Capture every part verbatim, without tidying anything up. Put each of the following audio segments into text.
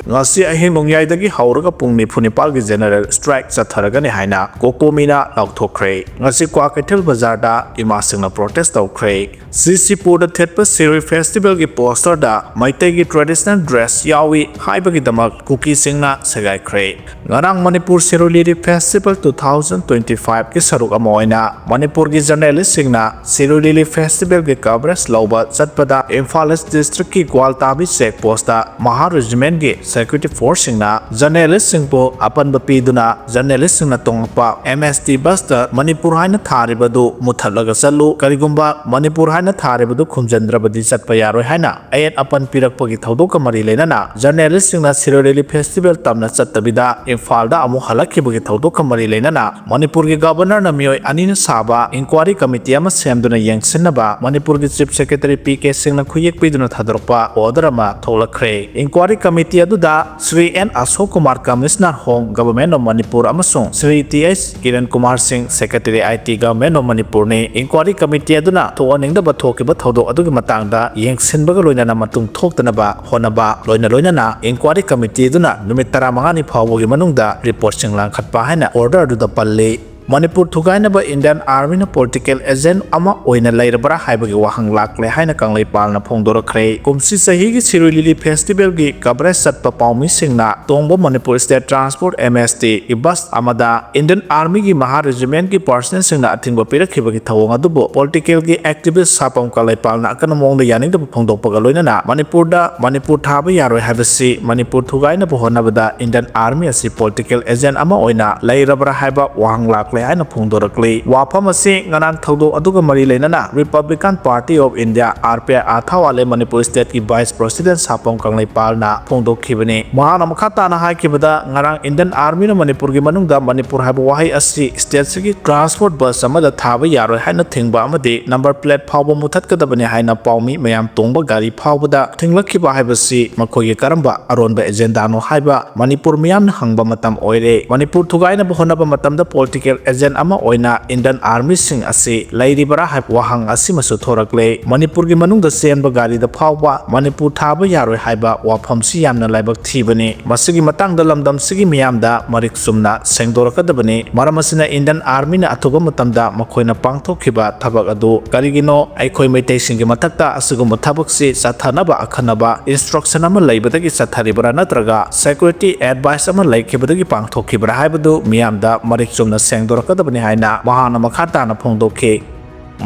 ꯉꯁꯤ ꯑꯍꯤꯡ ꯅꯣꯡꯌꯥꯏꯗꯒꯤ ꯍꯧꯔꯒ ꯄꯨꯡ ꯅꯤꯐꯨ ꯅꯤꯄꯥꯜꯒꯤ general strike ꯆꯠꯊꯔꯒꯅꯤ ꯍꯥꯏꯅ ꯀꯣꯀꯣꯃꯤꯅ ꯂꯥꯎꯊꯣꯛꯈ꯭ꯔꯦ꯫ ꯉꯁꯤ ꯀ꯭ꯋꯥꯀꯩꯊꯦꯜ ꯕꯖꯥꯔꯗ ꯏꯃꯥꯁꯤꯡꯅ protest ꯇꯧꯈ꯭ꯔꯦ꯫ ꯖꯤꯁꯤꯄꯨꯔꯗ ꯊꯦꯠꯄ ꯁꯤꯔꯣꯏ festival ꯒꯤ poster ꯗ ꯃꯩꯇꯩꯒꯤ traditional dress ꯌꯥꯎꯏ ꯍꯥꯏꯕꯒꯤꯗꯃꯛ ꯀꯨꯀꯤꯁꯤꯡꯅ ꯁꯦꯒꯥꯏꯈ꯭ꯔꯦ꯫ ꯉꯔꯥꯡ ꯃꯅꯤꯄꯨꯔ ꯁꯤꯔꯣꯏ ꯂꯤꯂꯤ festival two thousand twenty five ꯀꯤ ꯁꯔꯨꯛ ꯑꯃ ꯑꯣꯏꯅ ꯃꯅꯤꯄꯨꯔꯒꯤ journalist ꯁꯤꯡꯅ ꯁꯤꯔꯣꯏ ꯂꯤꯂꯤ festival ꯒꯤ coverage ꯂꯧꯕ ꯆꯠꯄꯗ ꯏꯝꯐꯥꯜ East district ꯀꯤ ꯒ꯭ꯋꯥꯜꯇꯥꯕꯤ check post ꯇ ꯃꯍꯥ regiment ꯒꯤ security force ꯁꯤꯡꯅ journalist ꯁꯤꯡꯕꯨ ꯑꯄꯟꯕ ꯄꯤꯗꯨꯅ journalist ꯁꯤꯡꯅ ꯇꯣꯡꯂꯛꯄ M S T bus ꯇ ꯃꯅꯤꯄꯨꯔ ꯍꯥꯏꯅ ꯊꯥꯔꯤꯕꯗꯨ ꯃꯨꯊꯠꯂꯒ ꯆꯠꯂꯨ, ꯀꯔꯤꯒꯨꯝꯕ ꯃꯅꯤꯄꯨꯔ ꯍꯥꯏꯅ ꯊꯥꯔꯤꯕꯗꯨ ꯈꯨꯝꯖꯤꯟꯗ꯭ꯔꯕꯗꯤ ꯆꯠꯄ ꯌꯥꯔꯣꯏ ꯍꯥꯏꯅ ꯑꯌꯦꯠ ꯑꯄꯟ ꯄꯤꯔꯛꯄꯒꯤ ꯊꯧꯗꯣꯛꯀ ꯃꯔꯤ ꯂꯩꯅꯅ journalist ꯁꯤꯡꯅ ꯁꯤꯔꯣꯏ ꯂꯤꯂꯤ festival ꯇꯝꯅ ꯆꯠꯇꯕꯤꯗ ꯏꯝꯐꯥꯜꯗ ꯑꯃꯨꯛ ꯍꯜꯂꯛꯈꯤꯕꯒꯤ ꯊꯧꯗꯣꯛꯀ ꯃꯔꯤ ꯂꯩꯅꯅ ꯃꯅꯤꯄꯨꯔꯒꯤ governor ꯅ ꯃꯤꯑꯣꯏ ꯑꯅꯤꯅ ꯁꯥꯕ inquiry committee ꯑꯃ ꯁꯦꯝꯗꯨꯅ ꯌꯦꯡꯁꯤꯟꯅꯕ ꯃꯅꯤꯄꯨꯔꯒꯤ chief secretary P K ꯁꯤꯡꯅ ꯈꯨꯌꯦꯛ ꯄꯤꯗꯨꯅ ꯊꯥꯗꯣꯔꯛꯄ order ꯑꯃ ꯊꯣꯛꯂꯛꯈ꯭ꯔꯦ꯫ Inquiry committee ꯑꯗꯨꯗ Shri N Ashok Kumar, Commissioner Home, Government of Manipur, ꯑꯃꯁꯨꯡ Shri T H Kiran Kumar Singh, Secretary I T, Government of Manipur ꯅꯤ꯫ Inquiry committee ꯑꯗꯨꯅ ꯊꯣꯛꯍꯟꯅꯤꯡꯗꯕ ꯊꯣꯛꯈꯤꯕ ꯊꯧꯗꯣꯛ ꯑꯗꯨꯒꯤ ꯃꯇꯥꯡꯗ ꯌꯦꯡꯁꯤꯟꯕꯒ ꯂꯣꯏꯅꯅ ꯃꯇꯨꯡ ꯊꯣꯛꯇꯅꯕ ꯍꯣꯠꯅꯕ, ꯂꯣꯏꯅ ꯂꯣꯏꯅꯅ inquiry committee ꯑꯗꯨꯅ ꯅꯨꯃꯤꯠ ꯇꯔꯥꯃꯉꯥꯅꯤ ꯐꯥꯎꯕꯒꯤ ꯃꯅꯨꯡꯗ report ꯁꯤꯡ ꯂꯥꯡꯈꯠꯄ ꯍꯥꯏꯅ order ꯑꯗꯨꯗ ꯄꯜꯂꯤ꯫ ꯃꯅꯤꯄꯨꯔ ꯊꯨꯒꯥꯏꯅꯕ Indian Army ꯅ political agent ꯑꯃ ꯑꯣꯏꯅ ꯂꯩꯔꯕ꯭ꯔꯥ ꯍꯥꯏꯕꯒꯤ ꯋꯥꯍꯪ ꯂꯥꯛꯂꯦ ꯍꯥꯏꯅ ꯀꯪꯂꯩꯄꯥꯜꯅ ꯐꯣꯡꯗꯣꯔꯛꯈ꯭ꯔꯦ꯫ ꯀꯨꯝꯁꯤ ꯆꯍꯤꯒꯤ ꯁꯤꯔꯣꯏ ꯂꯤꯂꯤ festival ꯒꯤ coverage ꯆꯠꯄ ꯄꯥꯎꯃꯤꯁꯤꯡꯅ ꯇꯣꯡꯕ Manipur State Transport, M S T, ꯒꯤ bus ꯑꯃꯗ Indian Army ꯒꯤ ꯃꯍꯥ regiment ꯀꯤ personnel ꯁꯤꯡꯅ ꯑꯊꯤꯡꯕ ꯄꯤꯔꯛꯈꯤꯕꯒꯤ ꯊꯧꯑꯣꯡ ꯑꯗꯨꯕꯨ political ꯒꯤ activist ꯁꯥꯄꯝ ꯀꯪꯂꯩꯄꯥꯜꯅ ꯑꯀꯟꯕ ꯃꯑꯣꯡꯗ ꯌꯥꯅꯤꯡꯗꯕ ꯐꯣꯡꯗꯣꯛꯄꯒ ꯂꯣꯏꯅꯅ ꯃꯅꯤꯄꯨꯔꯗ ꯃꯅꯤꯄꯨꯔ ꯊꯥꯕ ꯌꯥꯔꯣꯏ ꯍꯥꯏꯕꯁꯤ ꯃꯅꯤꯄꯨꯔ ꯊꯨꯒꯥꯏꯅꯕ ꯍꯣꯠꯅꯕꯗ Indian Army ꯑꯁꯤ political agent ꯑꯃ ꯑꯣꯏꯅ ꯂꯩꯔꯕ꯭ꯔꯥ ꯍꯥꯏꯕ ꯋꯥꯍꯪ ꯂꯥꯛꯂꯦ ꯍꯥꯏꯅ ꯐꯣꯡꯗꯣꯔꯛꯂꯤ꯫ ꯋꯥꯐꯝ ꯑꯁꯤ ꯉꯔꯥꯡ ꯊꯧꯗꯣꯛ ꯑꯗꯨꯒ ꯃꯔꯤ ꯂꯩꯅꯅ Republican Party of India, R P I, ꯑꯊꯥꯋꯥꯂꯦ Manipur state ꯀꯤ vice president ꯁꯥꯄꯝ ꯀꯪꯂꯩꯄꯥꯜꯅ ꯐꯣꯡꯗꯣꯛꯈꯤꯕꯅꯤ꯫ ꯃꯍꯥꯛꯅ ꯃꯈꯥ ꯇꯥꯅ ꯍꯥꯏꯈꯤꯕꯗ, ꯉꯔꯥꯡ Indian Army ꯅ ꯃꯅꯤꯄꯨꯔꯒꯤ ꯃꯅꯨꯡꯗ ꯃꯅꯤꯄꯨꯔ ꯍꯥꯏꯕ ꯋꯥꯍꯩ ꯑꯁꯤ state ꯁꯤꯒꯤ transport bus ꯑꯃꯗ ꯊꯥꯕ ꯌꯥꯔꯣꯏ ꯍꯥꯏꯅ ꯊꯤꯡꯕ ꯑꯃꯗꯤ number plate ꯐꯥꯎꯕ ꯃꯨꯊꯠꯀꯗꯕꯅꯤ ꯍꯥꯏꯅ ꯄꯥꯎꯃꯤ ꯃꯌꯥꯝ ꯇꯣꯡꯕ ꯒꯥꯔꯤ ꯐꯥꯎꯕꯗ ꯊꯤꯡꯂꯛꯈꯤꯕ ꯍꯥꯏꯕꯁꯤ ꯃꯈꯣꯏꯒꯤ ꯀꯔꯝꯕ ꯑꯔꯣꯟꯕ agenda ꯅꯣ ꯍꯥꯏꯕ ꯃꯅꯤꯄꯨꯔ ꯃꯤꯌꯥꯝꯅ ꯍꯪꯕ ꯃꯇꯝ ꯑꯣꯏꯔꯦ꯫ ꯃꯅꯤꯄꯨꯔ ꯊꯨꯒꯥꯏꯅꯕ ꯍꯣꯠꯅꯕ ꯃꯇꯝꯗ political ꯑꯦꯖꯦꯟ ꯑꯃ ꯑꯣꯏꯅ ꯏꯟꯗꯤꯌꯟ ꯑꯥꯔꯃꯤꯁꯤꯡ ꯑꯁꯤ ꯂꯩꯔꯤꯕꯔꯥ ꯍꯥꯏꯕ ꯋꯥꯍꯪ ꯑꯁꯤꯃꯁꯨ ꯊꯣꯔꯛꯂꯦ꯫ ꯃꯅꯤꯄꯨꯔꯒꯤ ꯃꯅꯨꯡꯗ ꯆꯦꯟꯕ ꯒꯥꯔꯤꯗ ꯐꯥꯎꯕ ꯃꯅꯤꯄꯨꯔ ꯊꯥꯕ ꯌꯥꯔꯣꯏ ꯍꯥꯏꯕ ꯋꯥꯐꯝꯁꯤ ꯌꯥꯝꯅ ꯂꯥꯏꯕꯛ ꯊꯤꯕꯅꯤ꯫ ꯃꯁꯤꯒꯤ ꯃꯇꯥꯡꯗ ꯂꯝꯗꯝꯁꯤꯒꯤ ꯃꯤꯌꯥꯝꯗ ꯃꯔꯤꯛ ꯆꯨꯝꯅ ꯁꯦꯡꯗꯣꯔꯛꯀꯗꯕꯅꯤ꯫ ꯃꯔꯝ ꯑꯁꯤꯅ ꯏꯟꯗꯤꯌꯟ ꯑꯥꯔꯃꯤꯅ ꯑꯊꯨꯕ ꯃꯇꯝꯗ ꯃꯈꯣꯏꯅ ꯄꯥꯡꯊꯣꯛꯈꯤꯕ ꯊꯕꯛ ꯑꯗꯨ ꯀꯔꯤꯒꯤꯅꯣ? ꯑꯩꯈꯣꯏ ꯃꯩꯇꯩꯁꯤꯡꯒꯤ ꯃꯊꯛꯇ ꯑꯁꯤꯒꯨꯝꯕ ꯊꯕꯛꯁꯤ ꯆꯠꯊꯅꯕ ꯑꯈꯟꯅꯕ ꯏꯟꯁꯇ꯭ꯔꯛꯁꯟ ꯑꯃ ꯂꯩꯕꯗꯒꯤ ꯆꯠꯊꯔꯤꯕ꯭ꯔꯥ, ꯅꯠꯇ꯭ꯔꯒ ꯁꯦꯀ꯭ꯌꯨꯔꯤꯇꯤ ꯑꯦꯗꯚꯥꯏꯁ ꯑꯃ ꯂꯩꯈꯤꯕꯗꯒꯤ ꯄꯥꯡꯊꯣꯛꯈꯤꯕ꯭ꯔꯥ ꯍꯥꯏꯕꯗꯨ ꯃꯤꯌꯥꯝꯗ ꯃꯔꯤꯛ ꯆꯨꯝꯅ ꯁꯦꯡꯗꯣꯔꯛꯀꯗꯕꯅꯤ ꯍꯥꯏꯅ ꯃꯍꯥꯛꯅ ꯃꯈꯥ ꯇꯥꯅ ꯐꯣꯡꯗꯣꯛꯈꯤ꯫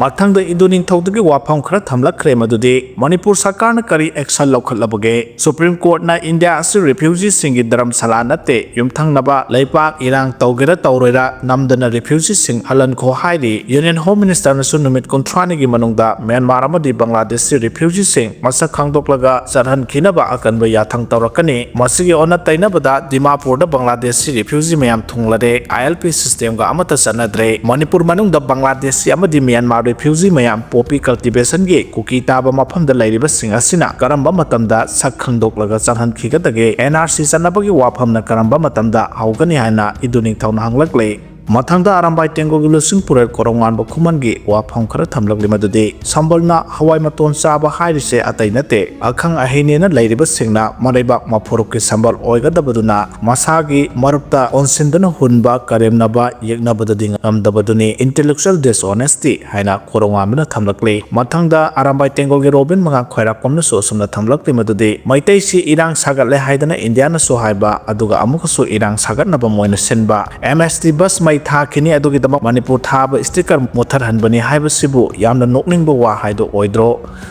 ꯃꯊꯪꯗ ꯏꯟꯗꯨ ꯅꯤꯡꯊꯧꯗꯒꯤ ꯋꯥꯐꯝ ꯈꯔ ꯊꯝꯂꯛꯈ꯭ꯔꯦ, ꯃꯗꯨꯗꯤ ꯃꯅꯤꯄꯨꯔ ꯁꯔꯀꯥꯔꯅ ꯀꯔꯤ ꯑꯦꯛꯁꯟ ꯂꯧꯈꯠꯂꯕꯒꯦ? ꯁꯨꯄ꯭ꯔꯤꯝ ꯀꯣꯔꯠꯅ ꯏꯟꯗꯤꯌꯥ ꯑꯁꯤ ꯔꯤꯐ꯭ꯌꯨꯖꯤꯁꯤꯡꯒꯤ ꯙꯔꯃꯁꯥꯂꯥ ꯅꯠꯇꯦ, ꯌꯨꯝꯊꯪꯅꯕ ꯂꯩꯄꯥꯛ ꯏꯔꯥꯡ ꯇꯧꯒꯦꯔꯥ ꯇꯧꯔꯣꯏꯔꯥ ꯅꯝꯗꯅ ꯔꯤꯐ꯭ꯌꯨꯖꯤꯁꯤꯡ ꯍꯜꯍꯟꯈꯣ ꯍꯥꯏꯔꯤ꯫ ꯌꯨꯅꯤꯌꯟ ꯍꯣꯝ ꯃꯤꯅꯤꯁꯇꯔꯅꯁꯨ ꯅꯨꯃꯤꯠ ꯀꯨꯟꯊ꯭ꯔꯥꯅꯤꯒꯤ ꯃꯅꯨꯡꯗ ꯃ꯭ꯌꯥꯟꯃꯥꯔ ꯑꯃꯗꯤ ꯕꯪꯒ꯭ꯂꯥꯗꯦꯁꯀꯤ ꯔꯤꯐ꯭ꯌꯨꯖꯤꯁꯤꯡ ꯃꯁꯛ ꯈꯪꯗꯣꯛꯂꯒ ꯆꯠꯍꯟꯈꯤꯅꯕ ꯑꯀꯟꯕ ꯌꯥꯊꯪ ꯇꯧꯔꯛꯀꯅꯤ꯫ ꯃꯁꯤꯒꯤ ꯑꯣꯟꯅ ꯇꯩꯅꯕꯗ ꯗꯤꯃꯥꯄꯨꯔꯗ ꯕꯪꯒ꯭ꯂꯥꯗꯦꯁꯀꯤ ꯔꯤꯐ꯭ꯌꯨꯖꯤ ꯃꯌꯥꯝ ꯊꯨꯡꯂꯔꯦ꯫ ꯑꯥꯏ ꯑꯦꯜ ꯄꯤ ꯁꯤꯁꯇꯦꯝꯒ ꯑꯃꯠꯇ ꯆꯠꯅꯗ꯭ꯔꯦ꯫ ꯃꯅꯤꯄꯨꯔ ꯃꯅꯨꯡꯗ ꯕꯪꯒ꯭ꯂꯥꯗꯦꯁꯤ ꯑꯃꯗꯤ ꯃ꯭ꯌꯥꯟꯃꯥꯔ ꯔꯤꯐ꯭ꯌꯨꯖꯤ ꯃꯌꯥꯝ ꯄꯣꯄꯤ ꯀꯜꯇꯤꯚꯦꯁꯟꯒꯤ ꯀꯨꯀꯤ ꯇꯥꯕ ꯃꯐꯝꯗ ꯂꯩꯔꯤꯕꯁꯤꯡ ꯑꯁꯤꯅ ꯀꯔꯝꯕ ꯃꯇꯝꯗ ꯁꯛ ꯈꯪꯗꯣꯛꯂꯒ ꯆꯠꯍꯟꯈꯤꯒꯗꯒꯦ? ꯑꯦꯟ ꯑꯥꯔ ꯁꯤ ꯆꯠꯅꯕꯒꯤ ꯋꯥꯐꯝꯅ ꯀꯔꯝꯕ ꯃꯇꯝꯗ ꯍꯧꯒꯅꯤ ꯍꯥꯏꯅ ꯏꯟꯗꯨ ꯅꯤꯡꯊꯧꯅ ꯍꯪꯂꯛꯂꯤ꯫ ꯃꯊꯪꯗ ꯑꯔꯥꯝꯕꯥꯏ ꯇꯦꯡꯒꯣꯜꯒꯤ ꯂꯨꯆꯤꯡ ꯄꯨꯔꯦꯜ ꯀꯣꯔꯧꯉꯥꯟꯕ ꯈꯨꯃꯟꯒꯤ ꯋꯥꯐꯝ ꯈꯔ ꯊꯝꯂꯛꯂꯤ, ꯃꯗꯨꯗꯤ ꯁꯝꯕꯜꯅ ꯍꯋꯥꯏ ꯃꯇꯣꯟ ꯆꯥꯕ ꯍꯥꯏꯔꯤꯁꯦ ꯑꯇꯩ ꯅꯠꯇꯦ, ꯑꯈꯪ ꯑꯍꯩꯅꯦꯅ ꯂꯩꯔꯤꯕꯁꯤꯡꯅ ꯃꯔꯩꯕꯥꯛ ꯃꯐꯨꯔꯨꯞꯀꯤ ꯁꯝꯕꯜ ꯑꯣꯏꯒꯗꯕꯗꯨꯅ ꯃꯁꯥꯒꯤ ꯃꯔꯨꯞꯇ ꯑꯣꯟꯁꯤꯟꯗꯨꯅ ꯍꯨꯟꯕ, ꯀꯔꯦꯝꯅꯕ, ꯌꯦꯛꯅꯕꯗꯨꯗꯤ ꯉꯝꯗꯕꯗꯨꯅꯤ, intellectual dishonesty ꯍꯥꯏꯅ ꯀꯣꯔꯧꯉꯥꯟꯕꯅ ꯊꯝꯂꯛꯂꯤ꯫ ꯃꯊꯪꯗ ꯑꯔꯥꯝꯕꯥꯏ ꯇꯦꯡꯒꯣꯜꯒꯤ ꯔꯣꯕꯤꯟ ꯃꯉꯥꯡ ꯈ꯭ꯋꯥꯏꯔꯥꯛꯄꯝꯅꯁꯨ ꯑꯁꯨꯝꯅ ꯊꯝꯂꯛꯂꯤ, ꯃꯗꯨꯗꯤ ꯃꯩꯇꯩꯁꯤ ꯏꯔꯥꯡ ꯁꯥꯒꯠꯂꯦ ꯍꯥꯏꯗꯅ ꯏꯟꯗꯤꯌꯥꯅꯁꯨ ꯍꯥꯏꯕ, ꯑꯗꯨꯒ ꯑꯃꯨꯛꯀꯁꯨ ꯏꯔꯥꯡ ꯁꯥꯒꯠꯅꯕ ꯃꯣꯏꯅ ꯁꯤꯟꯕ꯫ ꯑꯦꯝ ꯑꯦꯁ ꯇꯤ ꯕꯁ ꯃꯩ ꯊꯥꯈꯤꯅꯤ, ꯑꯗꯨꯒꯤꯗꯃꯛ ꯃꯅꯤꯄꯨꯔ ꯊꯥꯕ ꯁ꯭ꯇꯤꯀꯔ ꯃꯨꯠꯊꯠꯍꯟꯕꯅꯤ ꯍꯥꯏꯕꯁꯤꯕꯨ ꯌꯥꯝꯅ ꯅꯣꯛꯅꯤꯡꯕ ꯋꯥ ꯍꯥꯏꯗꯣ ꯑꯣꯏꯗ꯭ꯔꯣ?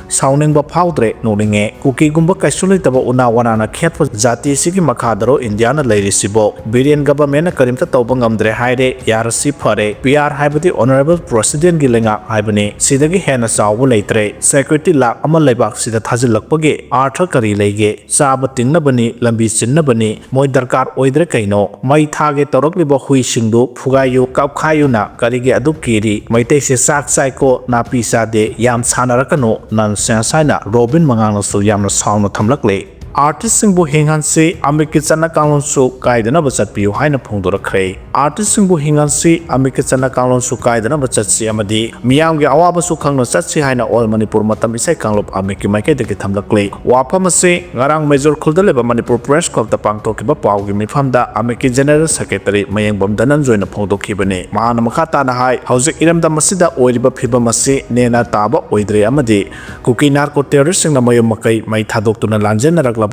ꯁꯥꯎꯅꯤꯡꯕ ꯐꯥꯎꯗ꯭ꯔꯦ, ꯅꯣꯛꯅꯤꯡꯉꯦ꯫ ꯀꯨꯀꯤꯒꯨꯝꯕ ꯀꯩꯁꯨ ꯂꯩꯇꯕ ꯎꯅꯥ ꯋꯥꯅꯥꯅ ꯈꯦꯠꯄ ꯖꯥꯇꯤꯁꯤꯒꯤ ꯃꯈꯥꯗꯔꯣ ꯏꯟꯗꯤꯌꯥꯅ ꯂꯩꯔꯤꯁꯤꯕꯣ? ꯕꯤꯔꯦꯟ ꯒꯚꯔꯟꯃꯦꯟꯠꯅ ꯀꯔꯤꯝꯇ ꯇꯧꯕ ꯉꯝꯗ꯭ꯔꯦ ꯍꯥꯏꯔꯦ, ꯌꯥꯔꯁꯤ ꯐꯔꯦ꯫ ꯄꯤ ꯑꯥꯔ ꯍꯥꯏꯕꯗꯤ ꯑꯣꯅꯔꯦꯕꯜ ꯄ꯭ꯔꯦꯁꯤꯗꯦꯟꯠꯀꯤ ꯂꯩꯉꯥꯛ ꯍꯥꯏꯕꯅꯤ, ꯁꯤꯗꯒꯤ ꯍꯦꯟꯅ ꯆꯥꯎꯕ ꯂꯩꯇ꯭ꯔꯦ꯫ ꯁꯦꯀ꯭ꯌꯨꯔꯤꯇꯤ ꯂꯥꯛ ꯑꯃ ꯂꯩꯕꯥꯛꯁꯤꯗ ꯊꯥꯖꯤꯜꯂꯛꯄꯒꯤ ꯑꯥꯔꯊ ꯀꯔꯤ ꯂꯩꯒꯦ? ꯆꯥꯕ ꯇꯤꯡꯅꯕꯅꯤ, ꯂꯝꯕꯤ ꯆꯤꯟꯅꯕꯅꯤ, ꯃꯣꯏ ꯗꯔꯀꯥꯔ ꯑꯣꯏꯗ꯭ꯔꯦ ꯀꯩꯅꯣ? ꯃꯩ ꯊꯥꯒꯦ ꯇꯧꯔꯛꯂꯤꯕ ꯍꯨꯏꯁꯤꯡꯗꯨ ꯐꯨꯒꯥꯏꯌꯨ, ꯀꯥꯞꯈꯥꯏꯌꯨꯅ ꯀꯔꯤꯒꯤ ꯑꯗꯨꯛ ꯀꯤꯔꯤ? ꯃꯩꯇꯩꯁꯦ ꯆꯥꯛ ꯆꯥꯏꯀꯣ, ꯅꯥꯄꯤ ꯆꯥꯗꯦ, ꯌꯥꯝ ꯁꯥꯟꯅꯔꯛꯀꯅꯨ, ꯅꯟꯁꯦꯟꯁ ꯍꯥꯏꯅ ꯔꯣꯕꯤꯟ ꯃꯉꯥꯡꯅꯁꯨ ꯌꯥꯝꯅ ꯁꯥꯎꯅ ꯊꯝꯂꯛꯂꯦ꯫ ꯑꯥꯔꯇꯤꯁꯁꯤꯡꯕꯨ ꯍꯤꯡꯍꯟꯁꯤ, ꯑꯃꯤꯠꯀꯤ ꯆꯠꯅ ꯀꯥꯡꯂꯣꯟꯁꯨ ꯀꯥꯏꯗꯅꯕ ꯆꯠꯄꯤꯌꯨ ꯍꯥꯏꯅ ꯐꯣꯡꯗꯣꯔꯛꯈ꯭ꯔꯦ꯫ ꯑꯥꯔꯇꯤꯁꯁꯤꯡꯕꯨ ꯍꯤꯡꯍꯟꯁꯤ, ꯑꯃꯤꯠꯀꯤ ꯆꯠꯅ ꯀꯥꯡꯂꯣꯟꯁꯨ ꯀꯥꯏꯗꯅꯕ ꯆꯠꯁꯤ ꯑꯃꯗꯤ ꯃꯤꯌꯥꯝꯒꯤ ꯑꯋꯥꯕꯁꯨ ꯈꯪꯅ ꯆꯠꯁꯤ ꯍꯥꯏꯅ ꯑꯣꯜ ꯃꯅꯤꯄꯨꯔ ꯃꯇꯝ ꯏꯁꯩ ꯀꯥꯡꯂꯨꯞ ꯑꯃꯤꯠꯀꯤ ꯃꯥꯏꯀꯩꯗꯒꯤ ꯊꯝꯂꯛꯂꯤ꯫ ꯋꯥꯐꯝ ꯑꯁꯤ ꯉꯔꯥꯡ ꯃꯦꯖꯣꯔ ꯈꯨꯜꯗ ꯂꯩꯕ ꯃꯅꯤꯄꯨꯔ ꯄ꯭ꯔꯦꯁ ꯀ꯭ꯂꯕꯇ ꯄꯥꯡꯊꯣꯛꯈꯤꯕ ꯄꯥꯎꯒꯤ ꯃꯤꯐꯝꯗ ꯑꯃꯤꯠꯀꯤ ꯖꯦꯅꯔꯦꯜ ꯁꯦꯀ꯭ꯔꯦꯇꯔꯤ ꯃꯌꯦꯡꯕꯝ ꯙꯅꯟꯖꯣꯏꯅ ꯐꯣꯡꯗꯣꯛꯈꯤꯕꯅꯤ꯫ ꯃꯍꯥꯛꯅ ꯃꯈꯥ ꯇꯥꯅ ꯍꯥꯏ, ꯍꯧꯖꯤꯛ ꯏꯔꯝꯗꯝ ꯑꯁꯤꯗ ꯑꯣꯏꯔꯤꯕ ꯐꯤꯕꯝ ꯑꯁꯤ ꯅꯦꯅꯥ ꯇꯥꯕ ꯑꯣꯏꯗ꯭ꯔꯦ ꯑꯃꯗꯤ ꯀꯨꯀꯤ ꯅꯥꯔꯀꯣ ꯇꯦꯔꯣꯔꯤꯁꯁꯤꯡꯅ ꯃꯌꯨꯝ ꯃꯀꯩ ꯃꯩ ꯊꯥꯗꯣꯛꯇꯨꯅ ꯂꯥꯟꯖꯦꯟꯅꯔꯛꯂꯕ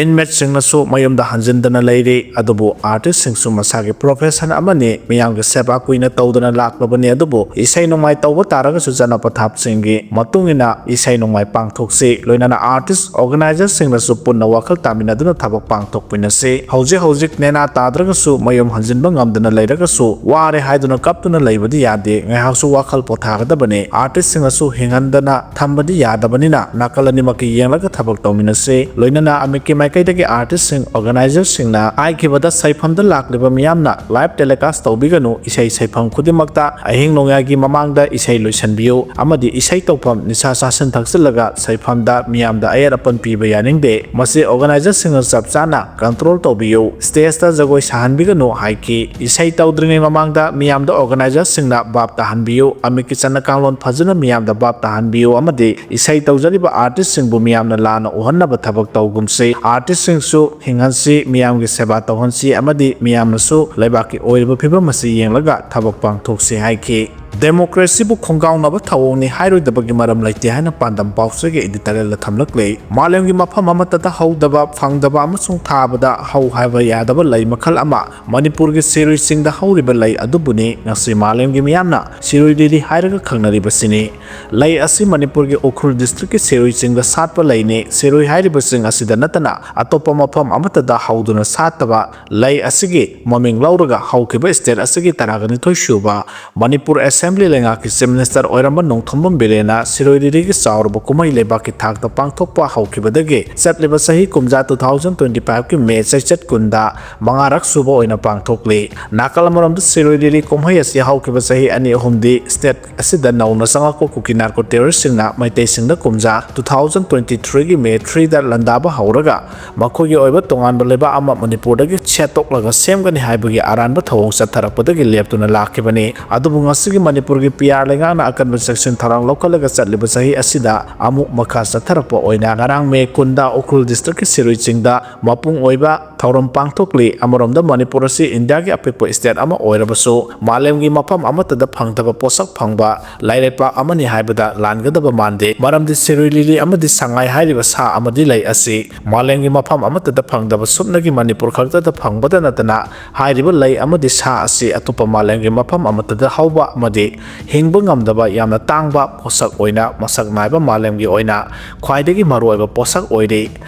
ꯏꯟꯃꯦꯠꯁꯤꯡꯅꯁꯨ ꯃꯌꯨꯝꯗ ꯍꯟꯖꯤꯟꯗꯅ ꯂꯩꯔꯤ꯫ ꯑꯗꯨꯕꯨ ꯑꯥꯔꯇꯤꯁꯁꯤꯡꯁꯨ ꯃꯁꯥꯒꯤ ꯄ꯭ꯔꯣꯐꯦꯁꯟ ꯑꯃꯅꯤ, ꯃꯤꯌꯥꯝꯒꯤ ꯁꯦꯕꯥ ꯀꯨꯏꯅ ꯇꯧꯗꯨꯅ ꯂꯥꯛꯂꯕꯅꯤ꯫ ꯑꯗꯨꯕꯨ ꯏꯁꯩ ꯅꯣꯡꯃꯥꯏ ꯇꯧꯕ ꯇꯥꯔꯒꯁꯨ ꯆꯠꯅ ꯄꯊꯥꯞꯁꯤꯡꯒꯤ ꯃꯇꯨꯡ ꯏꯟꯅ ꯏꯁꯩ ꯅꯣꯡꯃꯥꯏ ꯄꯥꯡꯊꯣꯛꯁꯤ꯫ ꯂꯣꯏꯅꯅ ꯑꯥꯔꯇꯤꯁ ꯑꯣꯔꯒꯅꯥꯏꯖꯔꯁꯤꯡꯅꯁꯨ ꯄꯨꯟꯅ ꯋꯥꯈꯜ ꯇꯥꯃꯤꯟꯅꯗꯨꯅ ꯊꯕꯛ ꯄꯥꯡꯊꯣꯛꯃꯤꯟꯅꯁꯤ꯫ ꯍꯧꯖꯤꯛ ꯍꯧꯖꯤꯛ ꯅꯦꯅꯥ ꯇꯥꯗ꯭ꯔꯒꯁꯨ ꯃꯌꯨꯝ ꯍꯟꯖꯤꯟꯕ ꯉꯝꯗꯅ ꯂꯩꯔꯒꯁꯨ ꯋꯥꯔꯦ ꯍꯥꯏꯗꯨꯅ ꯀꯞꯇꯨꯅ ꯂꯩꯕꯗꯤ ꯌꯥꯗꯦ꯫ ꯉꯥꯏꯍꯥꯛꯁꯨ ꯋꯥꯈꯜ ꯄꯣꯊꯥꯒꯗꯕꯅꯤ꯫ ꯑꯥꯔꯇꯤꯁꯁꯤꯡ ꯑꯁꯨ ꯍꯤꯡꯍꯟꯗꯅ ꯊꯝꯕꯗꯤ ꯌꯥꯗꯕꯅꯤꯅ ꯅꯥꯀꯜ ꯑꯅꯤꯃꯛꯀꯤ ꯌꯦꯡꯂꯒ ꯊꯕꯛ ꯇꯧꯃꯤꯟꯅꯁꯤ꯫ ꯂꯣꯏꯅꯅ ꯑꯃꯤꯠꯀꯤ ꯃꯥꯏꯀꯩꯗꯒꯤ ꯑꯥꯔꯇꯤꯁꯁꯤꯡ, ꯑꯣꯔꯒꯅꯥꯏꯖꯔꯁꯤꯡꯅ ꯍꯥꯏꯈꯤꯕꯗ ꯁꯩꯐꯝꯗ ꯂꯥꯛꯂꯤꯕ ꯃꯤꯌꯥꯝꯅ ꯂꯥꯏꯚ ꯇꯦꯂꯤꯀꯥꯁ ꯇꯧꯕꯤꯒꯅꯨ꯫ ꯏꯁꯩ ꯁꯩꯐꯝ ꯈꯨꯗꯤꯡꯃꯛꯇ ꯑꯍꯤꯡ ꯅꯣꯡꯌꯥꯏꯒꯤ ꯃꯃꯥꯡꯗ ꯏꯁꯩ ꯂꯣꯏꯁꯤꯟꯕꯤꯌꯨ ꯑꯃꯗꯤ ꯏꯁꯩ ꯇꯧꯐꯝ ꯅꯤꯁꯥ ꯆꯥꯁꯤꯟ ꯊꯛꯆꯤꯜꯂꯒ ꯁꯩꯐꯝꯗ ꯃꯤꯌꯥꯝꯗ ꯑꯌꯦꯠ ꯑꯄꯟ ꯄꯤꯕ ꯌꯥꯅꯤꯡꯗꯦ꯫ ꯃꯁꯤ ꯑꯣꯔꯒꯅꯥꯏꯖꯔꯁꯤꯡꯅ ꯆꯞ ꯆꯥꯅ ꯀꯟꯇ꯭ꯔꯣꯜ ꯇꯧꯕꯤꯌꯨ꯫ ꯁ꯭ꯇꯦꯖꯇ ꯖꯒꯣꯏ ꯁꯥꯍꯟꯕꯤꯒꯅꯨ ꯍꯥꯏꯈꯤ꯫ ꯏꯁꯩ ꯇꯧꯗ꯭ꯔꯤꯉꯩ ꯃꯃꯥꯡꯗ ꯃꯤꯌꯥꯝꯗ ꯑꯣꯔꯒꯅꯥꯏꯖꯔꯁꯤꯡꯅ ꯚꯥꯞ ꯇꯥꯍꯟꯕꯤꯌꯨ꯫ ꯑꯃꯤꯠꯀꯤ ꯆꯠꯅ ꯀꯥꯡꯂꯣꯟ ꯐꯖꯅ ꯃꯤꯌꯥꯝꯗ ꯚꯥꯞ ꯇꯥꯍꯟꯕꯤꯌꯨ ꯑꯃꯗꯤ ꯏꯁꯩ ꯇꯧꯖꯔꯤꯕ ꯑꯥꯔꯇꯤꯁꯁꯤꯡꯕꯨ ꯃꯤꯌꯥꯝꯅ ꯂꯥꯟꯅ ꯎꯍꯟꯅꯕ ꯊꯕꯛ ꯇꯧꯒꯨꯝꯁꯤ꯫ ꯑꯥꯔꯇꯤꯁꯁꯤꯡꯁꯨ ꯍꯤꯡꯍꯟꯁꯤ, ꯃꯤꯌꯥꯝꯒꯤ ꯁꯦꯕꯥ ꯇꯧꯍꯟꯁꯤ ꯑꯃꯗꯤ ꯃꯤꯌꯥꯝꯅꯁꯨ ꯂꯩꯕꯥꯛꯀꯤ ꯑꯣꯏꯔꯤꯕ ꯐꯤꯕꯝ ꯑꯁꯤ ꯌꯦꯡꯂꯒ ꯊꯕꯛ ꯄꯥꯡꯊꯣꯛꯁꯤ ꯍꯥꯏꯈꯤ꯫ ꯗꯦꯃꯣꯀ꯭ꯔꯦꯁꯤꯕꯨ ꯈꯣꯡꯒꯥꯎꯅꯕ ꯊꯧꯑꯣꯡꯅꯤ ꯍꯥꯏꯔꯣꯏꯗꯕꯒꯤ ꯃꯔꯝ ꯂꯩꯇꯦ ꯍꯥꯏꯅ ꯄꯥꯟꯗꯝ ꯄꯥꯎꯆꯦꯒꯤ ꯏꯗꯤꯇꯣꯔꯤꯌꯦꯜꯗ ꯊꯝꯂꯛꯂꯤ꯫ ꯃꯥꯂꯦꯝꯒꯤ ꯃꯐꯝ ꯑꯃꯠꯇꯗ ꯍꯧꯗꯕ, ꯐꯪꯗꯕ ꯑꯃꯁꯨꯡ ꯊꯥꯕꯗ ꯍꯧ ꯍꯥꯏꯕ ꯌꯥꯗꯕ ꯂꯩ ꯃꯈꯜ ꯑꯃ ꯃꯅꯤꯄꯨꯔꯒꯤ ꯁꯤꯔꯨꯏ ꯆꯤꯡꯗ ꯍꯧꯔꯤꯕ ꯂꯩ ꯑꯗꯨꯕꯨꯅꯤ ꯉꯁꯤ ꯃꯥꯂꯦꯝꯒꯤ ꯃꯤꯌꯥꯝꯅ ꯁꯤꯔꯨꯏ ꯂꯤꯂꯤ ꯍꯥꯏꯔꯒ ꯈꯪꯅꯔꯤꯕꯁꯤꯅꯤ꯫ ꯂꯩ ꯑꯁꯤ ꯃꯅꯤꯄꯨꯔꯒꯤ ꯎꯈ꯭ꯔꯨꯜ ꯗꯤꯁꯇ꯭ꯔꯤꯛꯀꯤ ꯁꯤꯔꯨꯏ ꯆꯤꯡꯗ ꯁꯥꯠꯄ ꯂꯩꯅꯤ꯫ ꯁꯤꯔꯨꯏ ꯍꯥꯏꯔꯤꯕꯁꯤꯡ ꯑꯁꯤꯗ ꯅꯠꯇꯅ ꯑꯇꯣꯞꯄ ꯃꯐꯝ ꯑꯃꯠꯇꯗ ꯍꯧꯗꯨꯅ ꯁꯥꯠꯇꯕ ꯂꯩ ꯑꯁꯤꯒꯤ ꯃꯃꯤꯡ ꯂꯧꯔꯒ ꯍꯧꯈꯤꯕ ꯁ꯭ꯇꯦꯠ ꯑꯁꯤꯒꯤ ꯇꯔꯥꯒ ꯅꯤꯊꯣꯏ ꯁꯨꯕ ꯃꯅꯤꯄꯨꯔ ꯑꯦꯁꯦꯝꯕ꯭ꯂꯤ ꯂꯩꯉꯥꯛꯀꯤ ꯆꯤꯐ ꯃꯤꯅꯤꯁꯇꯔ ꯑꯣꯏꯔꯝꯕ ꯅꯣꯡꯊꯣꯝꯕꯝ ꯕꯤꯔꯦꯟꯅ ꯁꯤꯔꯣꯏ ꯂꯤꯂꯤꯒꯤ ꯆꯥꯎꯔꯕ ꯀꯨꯝꯍꯩ ꯂꯩꯕꯥꯛꯀꯤ ꯊꯥꯛꯇ ꯄꯥꯡꯊꯣꯛꯄ ꯍꯧꯈꯤꯕꯗꯒꯤ ꯆꯠꯂꯤꯕ ꯆꯍꯤ ꯀꯨꯝꯖꯥ two thousand twenty five ꯀꯤ ꯃꯦ ꯆꯩꯆꯠ ꯀꯨꯟꯗ ꯃꯉꯥꯔꯛ ꯁꯨꯕ ꯑꯣꯏꯅ ꯄꯥꯡꯊꯣꯛꯂꯤ꯫ ꯅꯥꯀꯜ ꯑꯃꯔꯣꯝꯗ ꯁꯤꯔꯣꯏ ꯂꯤꯂꯤ ꯀꯨꯝꯍꯩ ꯑꯁꯤ ꯍꯧꯈꯤꯕ ꯆꯍꯤ ꯑꯅꯤ ꯑꯍꯨꯝꯗꯤ ꯁ꯭ꯇꯦꯠ ꯑꯁꯤꯗ ꯅꯧꯅ ꯆꯪꯂꯛꯄ ꯀꯨꯀꯤ ꯅꯥꯔꯀꯣ ꯇꯦꯔꯣꯔꯤꯁꯁꯤꯡꯅ ꯃꯩꯇꯩꯁꯤꯡꯗ ꯀꯨꯝꯖꯥ two thousand twenty three ꯒꯤ ꯃꯦ three ꯗ ꯂꯥꯟꯗꯥꯕ ꯍꯧꯔꯒ ꯃꯈꯣꯏꯒꯤ ꯑꯣꯏꯕ ꯇꯣꯉꯥꯟꯕ ꯂꯩꯕꯥꯛ ꯑꯃ ꯃꯅꯤꯄꯨꯔꯗꯒꯤ ꯁꯦꯠꯇꯣꯛꯂꯒ ꯁꯦꯝꯒꯅꯤ ꯍꯥꯏꯕꯒꯤ ꯑꯔꯥꯟꯕ ꯊꯧꯑꯣꯡ ꯆꯠꯊꯔꯛꯄꯗꯒꯤ ꯂꯦꯞꯇꯨꯅ ꯂꯥꯛꯈꯤꯕꯅꯤ꯫ ꯑꯗꯨꯕꯨ ꯉꯁꯤꯒꯤ ꯃꯅꯤꯄꯨꯔꯒꯤ ꯄꯤ ꯑꯥꯔ ꯂꯩꯉꯥꯛꯅ ꯑꯀꯟꯕ ꯆꯦꯛꯁꯤꯟ ꯊꯧꯔꯥꯡ ꯂꯧꯈꯠꯂꯒ ꯆꯠꯂꯤꯕ ꯆꯍꯤ ꯑꯁꯤꯗ ꯑꯃꯨꯛ ꯃꯈꯥ ꯆꯠꯊꯔꯛꯄ ꯑꯣꯏꯅ ꯉꯔꯥꯡ ꯃꯦ ꯀꯨꯟꯗ ꯎꯈ꯭ꯔꯨꯜ ꯗꯤꯁꯇ꯭ꯔꯤꯛꯀꯤ ꯁꯤꯔꯣꯏ ꯆꯤꯡꯗ ꯃꯄꯨꯡ ꯑꯣꯏꯕ ꯊꯧꯔꯝ ꯄꯥꯡꯊꯣꯛꯂꯤ꯫ ꯑꯃꯔꯣꯝꯗ ꯃꯅꯤꯄꯨꯔ ꯑꯁꯤ ꯏꯟꯗꯤꯌꯥꯒꯤ ꯑꯄꯤꯛꯄ ꯁ꯭ꯇꯦꯠ ꯑꯃ ꯑꯣꯏꯔꯕꯁꯨ ꯃꯥꯂꯦꯝꯒꯤ ꯃꯐꯝ ꯑꯃꯠꯇꯗ ꯐꯪꯗꯕ ꯄꯣꯠꯁꯛ ꯐꯪꯕ ꯂꯩꯔꯩꯄꯥꯛ ꯑꯃꯅꯤ ꯍꯥꯏꯕꯗ ꯂꯥꯟꯒꯗꯕ ꯃꯥꯟꯗꯦ꯫ ꯃꯔꯝꯗꯤ ꯁꯤꯔꯣꯏ ꯂꯤꯂꯤ ꯑꯃꯗꯤ ꯁꯉꯥꯏ ꯍꯥꯏꯔꯤꯕ ꯁꯥ ꯑꯃꯗꯤ ꯂꯩ ꯑꯁꯤ ꯃꯥꯂꯦꯝꯒꯤ ꯃꯐꯝ ꯑꯃꯠꯇꯗ ꯐꯪꯗꯕ ꯁꯨꯞꯅꯒꯤ ꯃꯅꯤꯄꯨꯔ ꯈꯛꯇꯗ ꯐꯪꯕꯗ ꯅꯠꯇꯅ ꯍꯥꯏꯔꯤꯕ ꯂꯩ ꯑꯃꯗꯤ ꯁꯥ ꯑꯁꯤ ꯑꯇꯣꯞꯄ ꯃꯥꯂꯦꯝꯒꯤ ꯃꯐꯝ ꯑꯃꯠꯇꯗ ꯍꯧꯕ ꯑꯃꯗꯤ ꯍꯤꯡꯕ ꯉꯝꯗꯕ ꯌꯥꯝꯅ ꯇꯥꯡꯕ ꯄꯣꯠꯁꯛ ꯑꯣꯏꯅ ꯃꯁꯛ ꯅꯥꯏꯕ ꯃꯥꯂꯦꯝꯒꯤ ꯑꯣꯏꯅ ꯈ꯭ꯋꯥꯏꯗꯒꯤ ꯃꯔꯨꯑꯣꯏꯕ ꯄꯣꯠꯁꯛ ꯑꯣꯏꯔꯤ꯫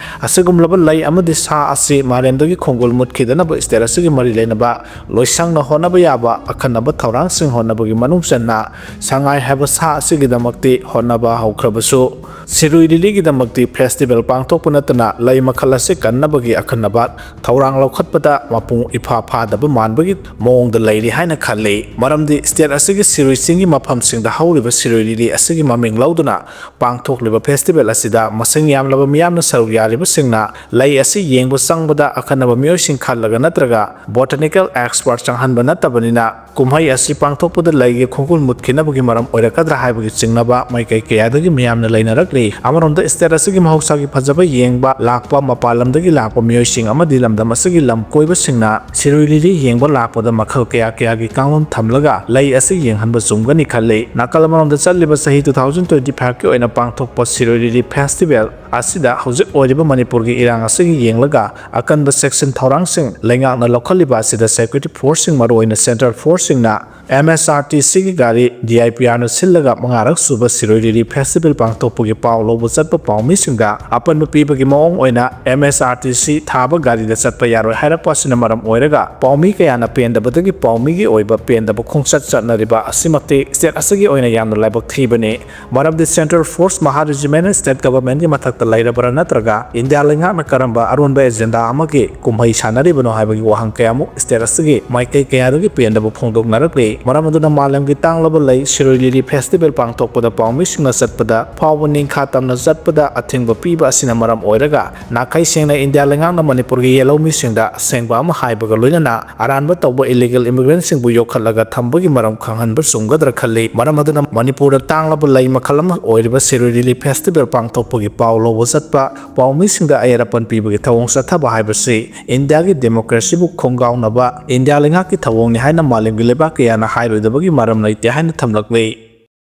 ꯑꯁꯤꯒꯨꯝꯂꯕ ꯂꯩ ꯑꯃꯗꯤ ꯁꯥ ꯑꯁꯤ ꯃꯥꯂꯦꯝꯗꯒꯤ ꯈꯣꯡꯒꯨꯜ ꯃꯨꯠꯈꯤꯗꯅꯕ ꯁ꯭ꯇꯦꯠ ꯑꯁꯤꯒꯤ ꯃꯔꯤ ꯂꯩꯅꯕ ꯂꯣꯏꯁꯪꯅ ꯍꯣꯠꯅꯕ ꯌꯥꯕ ꯑꯈꯟꯅꯕ ꯊꯧꯔꯥꯡꯁꯤꯡ ꯍꯣꯠꯅꯕꯒꯤ ꯃꯅꯨꯡ ꯆꯟꯅ ꯁꯉꯥꯏ ꯍꯥꯏꯕ ꯁꯥ ꯑꯁꯤꯒꯤꯗꯃꯛꯇꯤ ꯍꯣꯠꯅꯕ ꯍꯧꯈ꯭ꯔꯕꯁꯨ ꯁꯤꯔꯨꯏ ꯂꯤꯂꯤꯒꯤꯗꯃꯛꯇꯤ ꯐꯦꯁꯇꯤꯚꯦꯜ ꯄꯥꯡꯊꯣꯛꯄ ꯅꯠꯇꯅ ꯂꯩ ꯃꯈꯜ ꯑꯁꯤ ꯀꯟꯅꯕꯒꯤ ꯑꯈꯟꯅꯕ ꯊꯧꯔꯥꯡ ꯂꯧꯈꯠꯄꯗ ꯃꯄꯨꯡ ꯏꯐꯥ ꯐꯥꯗꯕ ꯃꯥꯟꯕꯒꯤ ꯃꯑꯣꯡꯗ ꯂꯩꯔꯤ ꯍꯥꯏꯅ ꯈꯜꯂꯤ꯫ ꯃꯔꯝꯗꯤ ꯁ꯭ꯇꯦꯠ ꯑꯁꯤꯒꯤ ꯁꯤꯔꯨꯏ ꯆꯤꯡꯒꯤ ꯃꯐꯝꯁꯤꯡꯗ ꯍꯧꯔꯤꯕ ꯁꯤꯔꯨꯏ ꯂꯤꯂꯤ ꯑꯁꯤꯒꯤ ꯃꯃꯤꯡ ꯂꯧꯗꯨꯅ ꯄꯥꯡꯊꯣꯛꯂꯤꯕ ꯐꯦꯁꯇꯤꯚꯦꯜ ꯑꯁꯤꯗ ꯃꯁꯤꯡ ꯌꯥꯝꯂꯕ ꯃꯤꯌꯥꯝꯅ ꯁꯔꯨꯛ ꯌꯥꯔꯤꯕꯁꯤꯡꯅ ꯂꯩ ꯑꯁꯤ ꯌꯦꯡꯕ ꯆꯪꯕꯗ ꯑꯈꯟꯅꯕ ꯃꯤꯑꯣꯏꯁꯤꯡ ꯈꯜꯂꯒ ꯅꯠꯇ꯭ꯔꯒ ꯕꯣꯇꯥꯅꯤꯀꯦꯜ ꯑꯦꯛꯁꯄꯔꯠ ꯆꯪꯍꯟꯕ ꯅꯠꯇꯕꯅꯤꯅ ꯀꯨꯝꯍꯩ ꯑꯁꯤ ꯄꯥꯡꯊꯣꯛꯄꯗ ꯂꯩꯒꯤ ꯈꯣꯡꯒꯨꯜ ꯃꯨꯠꯈꯤꯅꯕꯒꯤ ꯃꯔꯝ ꯑꯣꯏꯔꯛꯀꯗ꯭ꯔꯥ ꯍꯥꯏꯕꯒꯤ ꯆꯤꯡꯅꯕ ꯃꯥꯏꯀꯩ ꯀꯌꯥꯗꯒꯤ ꯃꯤꯌꯥꯝꯅ ꯂꯩꯅꯔꯛꯂꯤ꯫ ꯑꯃꯔꯣꯝꯗ ꯁ꯭ꯇꯦꯠ ꯑꯁꯤꯒꯤ ꯃꯍꯧꯁꯥꯒꯤ ꯐꯖꯕ ꯌꯦꯡꯕ ꯂꯥꯛꯄ ꯃꯄꯥꯟ ꯂꯝꯗꯒꯤ ꯂꯥꯛꯄ ꯃꯤꯑꯣꯏꯁꯤꯡ ꯑꯃꯗꯤ ꯂꯝꯗꯝ ꯑꯁꯤꯒꯤ ꯂꯝ ꯀꯣꯏꯕꯁꯤꯡꯅ ꯁꯤꯔꯨꯏ ꯂꯤꯂꯤ ꯌꯦꯡꯕ ꯂꯥꯛꯄꯗ ꯃꯈꯜ ꯀꯌꯥ ꯀꯌꯥꯒꯤ ꯀꯥꯡꯂꯣꯟ ꯊꯝꯂꯒ ꯂꯩ ꯑꯁꯤ ꯌꯦꯡꯍꯟꯕ ꯆꯨꯝꯒꯅꯤ ꯈꯜꯂꯤ꯫ ꯅꯥꯀꯜ ꯑꯃꯔꯣꯝꯗ ꯆꯠꯂꯤꯕ ꯆꯍꯤ two thousand twenty five ꯀꯤ ꯑꯣꯏꯅ ꯄꯥꯡꯊꯣꯛꯄ ꯁꯤꯔꯨꯏ ꯂꯤꯂꯤ ꯐꯦꯁꯇꯤꯚꯦꯜ ꯑꯁꯤꯗ ꯍꯧꯖꯤꯛ ꯑꯣꯏꯔꯤꯕ ꯃꯅꯤꯄꯨꯔꯒꯤ ꯏꯔꯥꯡ ꯑꯁꯤꯒꯤ ꯌꯦꯡꯂꯒ ꯑꯀꯟꯕ ꯆꯦꯛꯁꯤꯟ ꯊꯧꯔꯥꯡꯁꯤꯡ ꯂꯩꯉꯥꯛꯅ ꯂꯧꯈꯠꯂꯤꯕ ꯑꯁꯤꯗ security forceꯁꯤꯡ, ꯃꯔꯨꯑꯣꯏꯅ central forceꯁꯤꯡꯅ M S R T Cꯒꯤ ꯒꯥꯔꯤ D I P Rꯅ ꯁꯤꯜꯂꯒ ꯃꯉꯥꯔꯛ ꯁꯨꯕ ꯁꯤꯔꯣꯏ ꯂꯤꯂꯤ festival ꯄꯥꯡꯊꯣꯛꯄꯒꯤ ꯄꯥꯎ ꯂꯧꯕ ꯆꯠꯄ ꯄꯥꯎꯃꯤꯁꯤꯡꯗ ꯑꯄꯟꯕ ꯄꯤꯕꯒꯤ ꯃꯑꯣꯡ ꯑꯣꯏꯅ M S R T C ꯊꯥꯕ ꯒꯥꯔꯤꯗ ꯆꯠꯄ ꯌꯥꯔꯣꯏ ꯍꯥꯏꯔꯛꯄ ꯑꯁꯤꯅ ꯃꯔꯝ ꯑꯣꯏꯔꯒ ꯄꯥꯎꯃꯤ ꯀꯌꯥꯅ ꯄꯦꯟꯗꯕꯗꯒꯤ ꯄꯥꯎꯃꯤꯒꯤ ꯑꯣꯏꯕ ꯄꯦꯟꯗꯕ ꯈꯣꯡꯆꯠ ꯆꯠꯅꯔꯤꯕ ꯑꯁꯤꯃꯛꯇꯤ state ꯑꯁꯤꯒꯤ ꯑꯣꯏꯅ ꯌꯥꯝꯅ ꯂꯥꯏꯕꯛ ꯊꯤꯕꯅꯤ꯫ ꯃꯔꯝꯗꯤ central force ꯃꯍꯥ regimentꯅ state governmentꯀꯤ ꯃꯊꯛꯇ ꯂꯩꯔꯕ꯭ꯔꯥ ꯅꯠꯇ꯭ꯔꯒ ꯏꯟꯗꯤꯌꯥ ꯂꯩꯉꯥꯛꯅ ꯀꯔꯝꯕ ꯑꯔꯣꯟꯕ agenda ꯑꯃꯒꯤ ꯀꯨꯝꯍꯩ ꯁꯥꯟꯅꯔꯤꯕꯅꯣ ꯍꯥꯏꯕꯒꯤ ꯋꯥꯍꯪ ꯀꯌꯥꯃꯨꯛ state ꯑꯁꯤꯒꯤ ꯃꯥꯏꯀꯩ ꯀꯌꯥꯗꯒꯤ ꯄꯦꯟꯗꯕ ꯐꯣꯡꯗꯣꯛꯅꯔꯛꯂꯤ꯫ ꯃꯔꯝ ꯑꯗꯨꯅ ꯃꯥꯂꯦꯝꯒꯤ ꯇꯥꯡꯂꯕ ꯂꯩ ꯁꯤꯔꯣꯏ ꯂꯤꯂꯤ festival ꯄꯥꯡꯊꯣꯛꯄꯗ ꯄꯥꯎꯃꯤꯁꯤꯡꯅ ꯆꯠꯄꯗ ꯐꯥꯎꯕ ꯅꯤꯡꯈꯥ ꯇꯝꯅ ꯆꯠꯄꯗ ꯑꯊꯤꯡꯕ ꯄꯤꯕ ꯑꯁꯤꯅ ꯃꯔꯝ ꯑꯣꯏꯔꯒ ꯅꯥꯈꯩ ꯁꯦꯡꯅ ꯏꯟꯗꯤꯌꯥ ꯂꯩꯉꯥꯛꯅ ꯃꯅꯤꯄꯨꯔꯒꯤ ꯌꯦꯜꯍꯧꯃꯤꯁꯤꯡꯗ ꯑꯁꯦꯡꯕ ꯑꯃ ꯍꯥꯏꯕꯒ ꯂꯣꯏꯅꯅ ꯑꯔꯥꯟꯕ ꯇꯧꯕ illegal immigrantꯁꯤꯡꯕꯨ ꯌꯣꯛꯈꯠꯂꯒ ꯊꯝꯕꯒꯤ ꯃꯔꯝ ꯈꯪꯍꯟꯕ ꯆꯨꯝꯒꯗ꯭ꯔꯥ ꯈꯜꯂꯤ꯫ ꯃꯔꯝ ꯑꯗꯨꯅ ꯃꯅꯤꯄꯨꯔꯗ ꯇꯥꯡꯂꯕ ꯂꯩ ꯃꯈꯜ ꯑꯃ ꯑꯣꯏꯔꯤꯕ ꯁꯤꯔꯣꯏ ꯂꯤꯂꯤ festival ꯄꯥꯡꯊꯣꯛꯄꯒꯤ ꯄꯥꯎ ꯂꯧꯕ ꯆꯠꯄ ꯄꯥꯎꯃꯤꯁꯤꯡꯗ ꯑꯌꯦꯠ ꯑꯄꯟ ꯄꯤꯕꯒꯤ ꯊꯧꯑꯣꯡ ꯆꯠꯊꯕ ꯍꯥꯏꯕꯁꯤ ꯏꯟꯗꯤꯌꯥꯒꯤ democracyꯕꯨ ꯈꯣꯡꯒꯥꯎꯅꯕ ꯏꯟꯗꯤꯌꯥ ꯂꯩꯉꯥꯛꯀꯤ ꯊꯧꯑꯣꯡꯅꯤ ꯍꯥꯏꯅ ꯃꯥꯂꯦꯝꯒꯤ ꯂꯩꯕꯥꯛ ꯀꯌꯥꯅ ꯍꯥꯏꯔꯣꯏꯗꯕꯒꯤ ꯃꯔꯝ ꯂꯩꯇꯦ ꯍꯥꯏꯅ ꯊꯝꯂꯛꯂꯤ꯫